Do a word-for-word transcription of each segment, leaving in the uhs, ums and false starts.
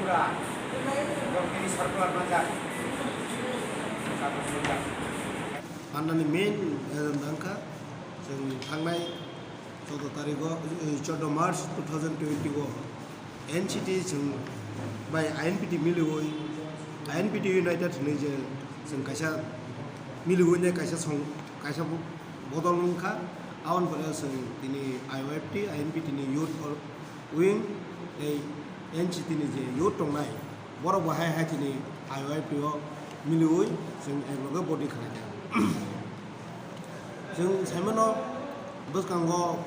Borokni circular manjak. Manani main agenda wngkha chwng thangnai chwddo tarikh o, eh, chwddo March two thousand twenty o N C T chwng bai I N P T miliwi, I N P T United hinwi je chwng kaisa miliwi ne kaisa song, kaisa bodol wngkha. Aboni pore chwng tini I O F T, I N P T ni youth wing tei N C T ni je youth tongnai, borok bo hai hai tini I O F T o miliwi chwng ekloge body khlainai. Chwng saimano bwskango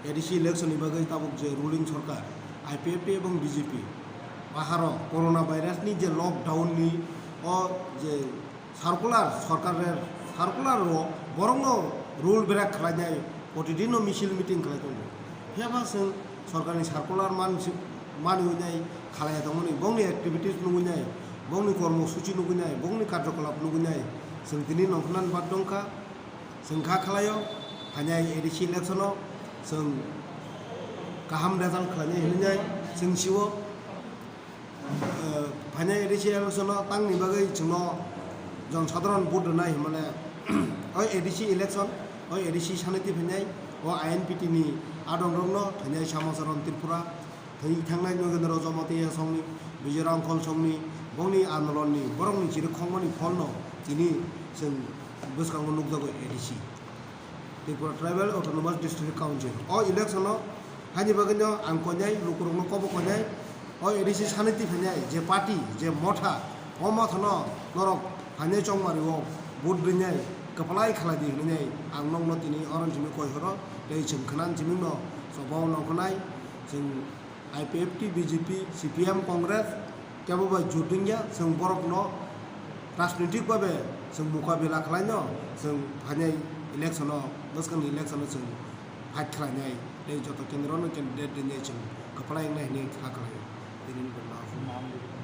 A D C election ni bagwi tabuk je ruling sorkar I P F T ebong B J P, baharo corona virus ni je lockdown ni o je circular, sorkar rer circular o borokno rule break khlainai, protidin no misil meeting khlai tongo. Phiya ba chwng sorkarni circular man-, manwi nai khalai tongmani, bongni activities nugwi nai, bongni kormo suchi nugwi nai, bongni karjokolap nugwi nai, chwng tini nongkhornani bad tongkha. Chwng kha khlaio, phainai A D C election o chwng kaham result khlainai hinwi nai chwng sio. Eh, phainai A D C election o tangni bagwi chwngno jon sadharon vote rwnai hinmale o A D C election, o A D C saniti phainai, o I N P T ni adongrokno phainai Samacharan Tripura, thwi thangnai Nagendra Jamatia songni, Vijay Rangkhol songni, bongni andolonni, borokni chirikhokmani pholno tini chwng bwskango nukjago A D C. Tripura Tribal Autonomous District Council. O election o haini bagwi no ang koinai lukurokno kobo koinai. O A D C saniti phainai je party, je motha, o mothano norok phainai chongmari o vote rinai kwplai khlai di hinwi ang nokno tini oron simi koi horo tei chwng khwnan simi no chobao nongkhornai chwng I P F T, B J P, C P M, Congress, kebo bai jut wngya, chwng borokno rajnitik babe chwng mukabila khlaino, chwng phainai election o, bwskangni election o chwng fight khlainai, tei joto kendro no candidate rinai chwng kwplai wngnai hinwi kha khlaio. Tini ni bwrwi no.